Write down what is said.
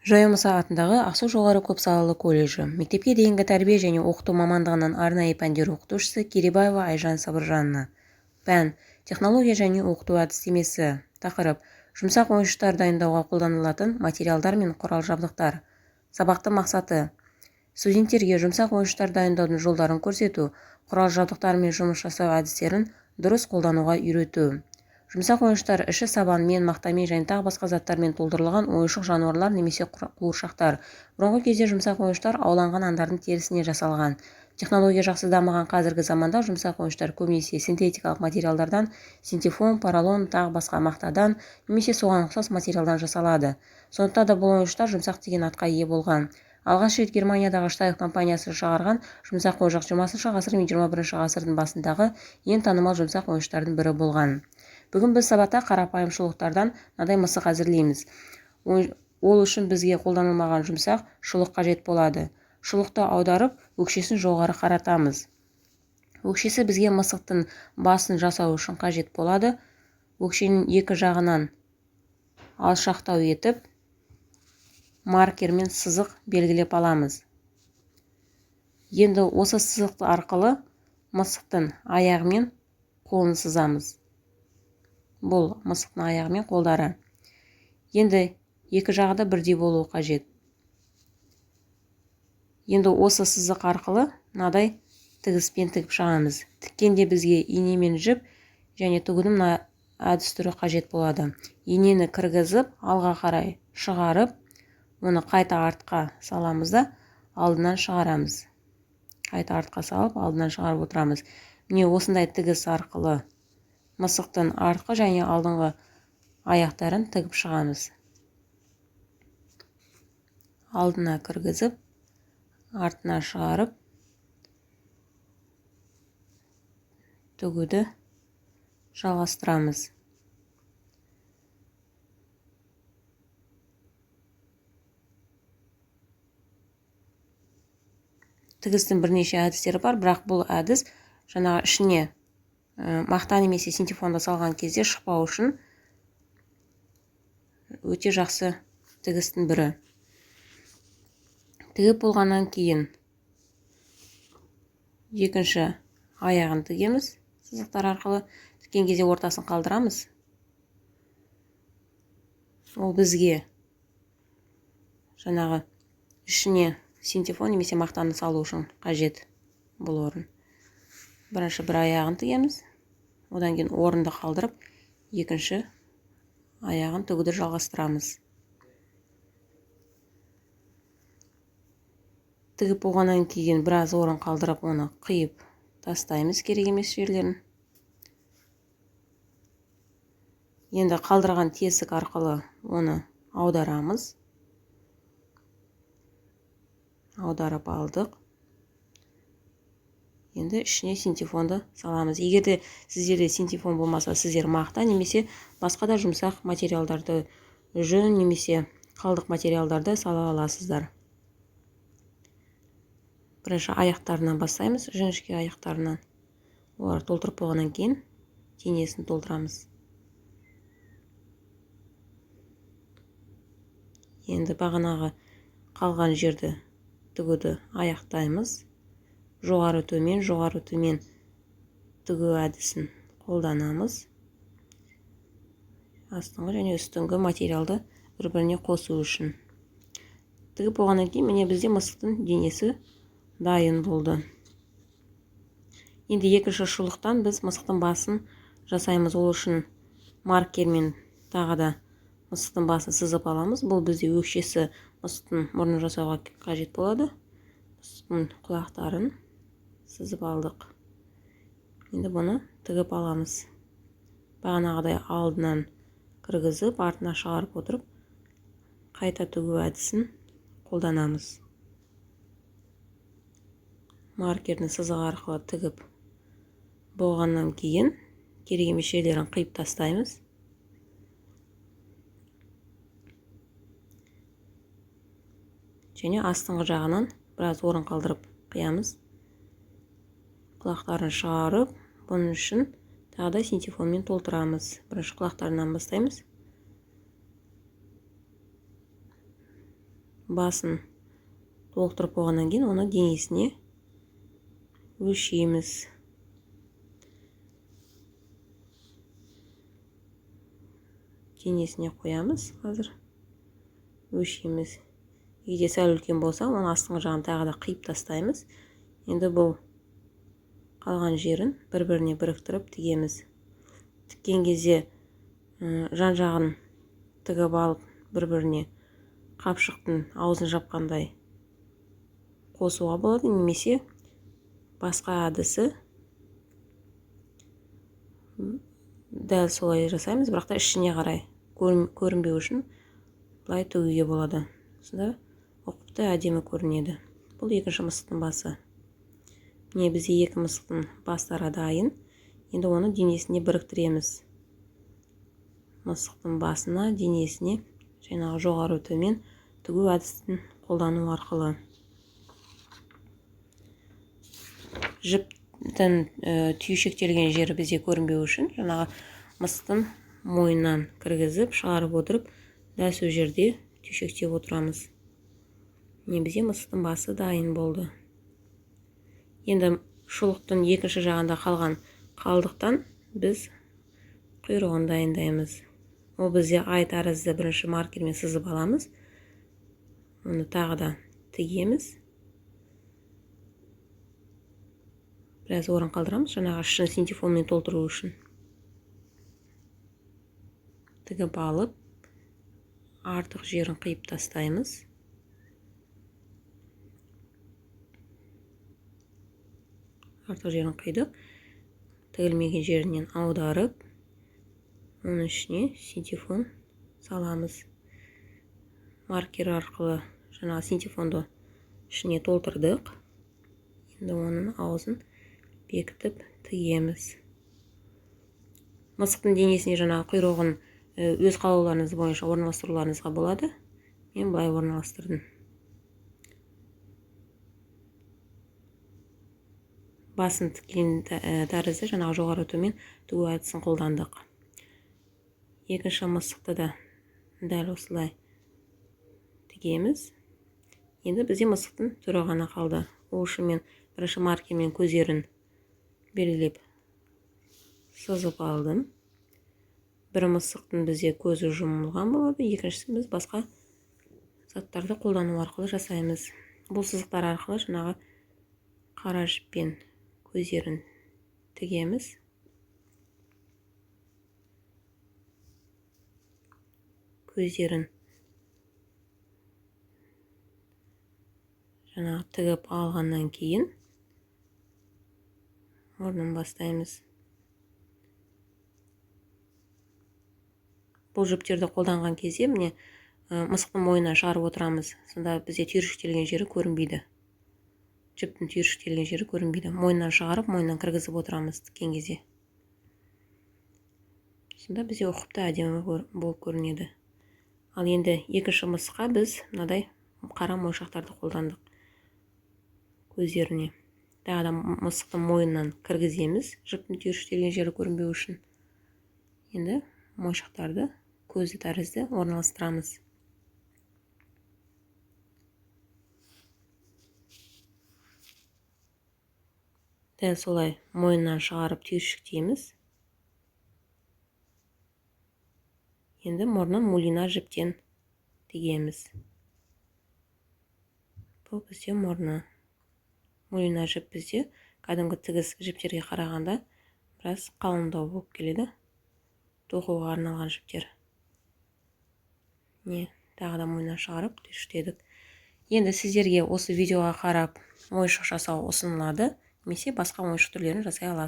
Жаяу Мұса атындағы Ақсу жоғары көпсалалы колледжі мектепке дейінгі тәрбие және оқыту мамандығынан арнайы пәндер оқытушысы Керейбаева Айжан Сабыржанова. Пән технология және оқыту әдістемесі. Тақырып: жұмсақ ойыншықтар дайындауға қолданылатын материалдар мен құрал-жабдықтар. Сабақтың мақсаты: студенттерге жұмсақ ойыншықтар дайындаудың жолдарын көрсету, құрал-жабдықтармен жұмыс жасау әдістерін дұрыс қолдануға үйрету. Жұмсақ ойыншықтар іші сабанмен, мақтамен және тағы басқа заттармен толтырылған ойыншық жануарлар немесе қуыршақтар. Бұрынғы кезде жұмсақ ойыншықтар ауланған аңдардың терісінен жасалған. Технология жақсы дамыған қазіргі заманда жұмсақ ойыншықтар көбінесе синтетикалық материалдардан, синтефон, поролон, тағы басқа мақтадан немесе соған ұқсас материалдан жасалады. Сондықтан да бұл ойыншықтар жұмсақ деген атқа ие болған. Алғаш рет Германиядағы Штайф компаниясы шығарған жұмсақ қуыршақ 20 ғасыр мен 21 ғасырдың басындағы ең танымал жұмсақ ойыншықтардың бірі болған. Бүгін біз сабақта қарапайым шұлықтардан мынадай мысық әзірлейміз. Ол үшін бізге қолданылмаған жұмсақ шұлық қажет болады. Шұлықты аударып, өкшесін жоғары қаратамыз. Өкшесі бізге мысықтың басын жасау үшін қажет болады. Өкшенің екі жағынан алшақтау етіп, маркермен сызық белгілеп аламыз. Енді осы сызық арқылы мысықтың аяғы мен қолын сызамыз. Бұл мысықтың аяғы мен қолдары. Енді екі жағы да бірдей болуы қажет. Енді осы сызық арқылы мынадай тігіспен тігіп шығамыз. Тіккенде бізге ине мен жіп және тігудің мына әдіс түрі қажет болады. Инені кіргізіп, алға қарай шығарып, оны қайта артқа саламыз да алдынан шығарамыз. Қайта артқа салып, алдынан шығарып отырамыз. Міне осындай тігіс арқылы мысықтың артқы және алдыңғы аяқтарын тігіп шығамыз. Алдына кіргізіп, артына шығарып, тігуді жалғастырамыз. Тігістің бірнеше әдістері бар, бірақ бұл әдіс жаңағы ішіне мақта немесе синтефонды салған кезде шықпау үшін өте жақсы тігістің бірі. Тігіп болғаннан кейін екінші аяғын тігеміз сызықтар арқылы. Тіккен кезде ортасын қалдырамыз. Ол бізге жаңағы ішіне синтефон немесе мақтаны салу үшін қажет бұл орын. Бірінші бір аяғын тігеміз, одан кейін орынды қалдырып, екінші аяғын тігуді жалғастырамыз. Тігіп болғаннан кейін біраз орын қалдырып, оны қиып тастаймыз керек емес жерлерін. Енді қалдырған тесік арқылы оны аударамыз. Аударып алдық. Енді ішіне синтефонды саламыз. Егер де сіздерде синтефон болмаса, сіздер мақта немесе басқа да жұмсақ материалдарды, жүн немесе қалдық материалдарды сала аласыздар. Бірінші аяқтарынан бастаймыз, жіңішке аяқтарынан. Олар толтырып болғаннан кейін денесін толтырамыз. Енді бағанағы қалған жерді тігуді аяқтаймыз. Жоғары төмен, жоғары төмен тігу әдісін қолданамыз. Астыңғы және үстіңгі материалды бір-біріне қосу үшін. Тігіп болғаннан кейін міне бізде мысықтың денесі дайын болды. Енді екінші шұлықтан біз мысықтың басын жасаймыз. Ол үшін маркермен тағы да мысықтың басын сызып аламыз. Бұл бізде өкшесі мысықтың мұрнын жасауға қажет болады. Мысықтың құлақтарын сызып алдық. Енді бұны тігіп аламыз. Бағанағыдай алдынан кіргізіп, артына шығарып отырып, қайта тігу әдісін қолданамыз. Маркердің сызығы арқылы тігіп болғаннан кейін керек емес жерлерін қиып тастаймыз. Және астыңғы жағынан біраз орын қалдырып қиямыз. Құлақтарын шығарып, бұның үшін тағы да синтефонмен толтырамыз. Бірінші құлақтарынан бастаймыз. Басын толықтырып болғаннан кейін оны денесіне өлшейміз. Денесіне қоямыз, қазір өлшейміз. Егер сәл үлкен болса, оның астыңғы жағын тағы да қиып тастаймыз. Енді бұл қалған жерін бір-біріне біріктіріп тігеміз. Тіккен кезде жан-жағын тігіп алып, бір-біріне қапшықтың аузын жапқандай қосуға болады, немесе басқа әдісі дәл солай жасаймыз, бірақ та ішіне қарай көрінбеу үшін былай тігуге болады. Сонда ұқыпты әдемі көрінеді. Бұл екінші мысықтың басы. Міне, бізде екі мысықтың бастары дайын. Енді оны денесіне біріктіреміз. Мысықтың басына, денесіне жаңағы жоғары төмен тігу әдісін қолдану арқылы. Жіптің түйшектелген жері бізде көрінбеу үшін жаңағы мысықтың мойнынан кіргізіп, шығарып отырып, дәл сол жерде түйшектеп отырамыз. Міне, бізде мысықтың басы дайын болды. Енді шұлықтың екінші жағында қалған қалдықтан біз құйрығын дайындаймыз. Ол бізде ай тәрізді бірінші маркермен сызып аламыз. Оны тағы да тігеміз. Біраз орын қалдырамыз, жаңағы ішін синтефонмен толтыру үшін. Тігіп алып, артық жерін қиып тастаймыз. Артық жерін қидық. Тігілмеген жерінен аударып, оның ішіне синтефон саламыз. Маркер арқылы жаңағы синтефонды ішіне толтырдық. Енді оның аузын бекітіп тігеміз. Мысықтың денесіне жаңағы құйрығын өз қалауларыңыз бойынша орналастыруларыңызға болады. Мен былай орналастырдым. Басын тіккен тәрізді жаңағы жоғары төмен тігу әдісін қолдандық. Екінші мысықты да дәл осылай тігеміз. Енді бізде мысықтың түрі ғана қалды. Ол үшін мен бірінші маркермен көздерін белгілеп сызып алдым. Бір мысықтың бізде көзі жұмылған болады, екіншісін біз басқа заттарды қолдану арқылы жасаймыз. Бұл сызықтар арқылы жаңағы қара жіппен көздерін тігеміз. Көздерін жаңағы тігіп алғаннан кейін мұрнын бастаймыз. Бұл жіптерді қолданған кезде міне мысықтың мойнынан шығарып отырамыз. Сонда бізде түйіршіктелген жері көрінбейді. Жіптің түйіршіктелген жері көрінбейді. Мойнынан шығарып, мойнынан кіргізіп отырамыз тіккен кезде. Сонда бізде ұқыпты әдемі болып көрінеді. Ал енді екінші мысыққа біз мынадай қара моншақтарды қолдандық көздеріне. Тағы да мысықтың мойнынан кіргіземіз, жіптің түйіршіктелген жері көрінбеу үшін. Енді моншақтарды көзі тәрізді орналастырамыз. Дәл солай мойнынан шығарып түйіршіктейміз. Енді мұрнын мулина жіптен тігеміз. Бұл бізде мұрны. Мулина жіп бізде кәдімгі тігіс жіптерге қарағанда біраз қалыңдау болып келеді. Тоқуға арналған жіптер. Не, тағы да мойнынан шығарып түйіршіктедік. Енді сіздерге осы видеоға қарап ойыншық жасау ұсынылады, немесе басқа ойыншық түрлерін жасай аласыз.